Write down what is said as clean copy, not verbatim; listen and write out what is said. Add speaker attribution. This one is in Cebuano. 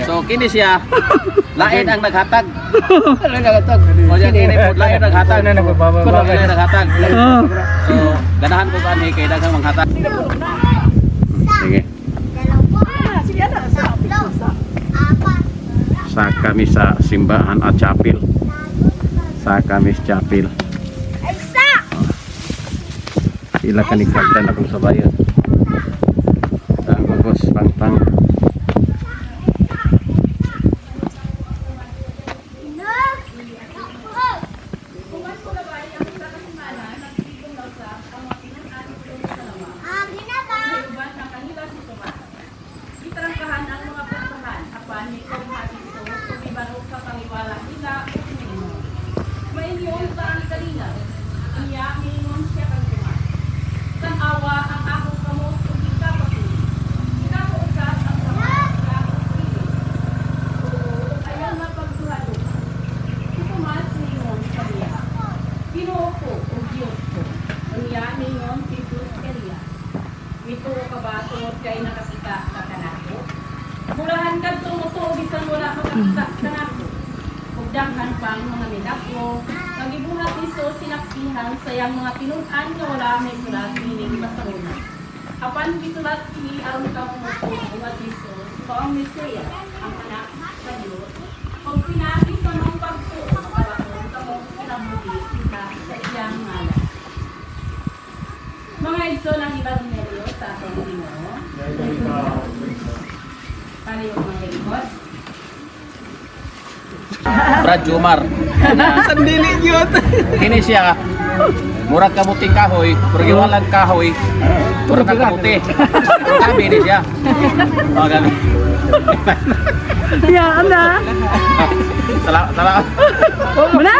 Speaker 1: So kini siya lain ang naghatag. O siya kini po lain naghatag. Kuno lain naghatag. So ganahan ko ani kay daghang manghatag. Sige. Sa kami sa simbahan at chapel. Sa kami sa chapel. Ila kaligtagdan akong sabayan. Sa gugos pangpang.
Speaker 2: Gitarangkahan ang mga pagkahan, apan ni kong ito, tumibaro sa pangiwala nila ug miingon. Maingon sa ang kalingaw, niya miingon siya kang Tomas. Tan-awa ang akong kamot ug ikapatuli. Ikapausap ang kamot sa akong kilid. Oo, ayaw na pagduha-duha. Si Tomas miingon sa iya, "Ginoo ko ug Dios ko." Unya miingon si Jesus kaniya, "Mituo ka ba tungod kay nakakita ka kanako? Murahan kadto motuo bisan wala makakita kanako." Ug daghan pang mga milagro nga gibuhat ni Jesus sinaksihan sa iyang mga tinun-an nga wala may sulat niining basahona. Apan gisulat kini aron kamo motuo nga si Jesus mao ang Mesiyas, ang Anak sa Dios, ug pinaagi sa mga pagtuo makabaton kamo kinabuhi sa iyang ngalan. Mga igsoon, ang Ebanghelyo sa atong Ginoo. Palihog mga lingkod.
Speaker 1: Brad Jumar.
Speaker 3: Sandili yun.
Speaker 1: Kini siya murag kamuting kahoy, pero giwalang kahoy. Murag kang kamuti. Pero kami ni siya. Oh, kami.
Speaker 4: Ya, ana.
Speaker 1: Salamat, salamat.
Speaker 4: Wala.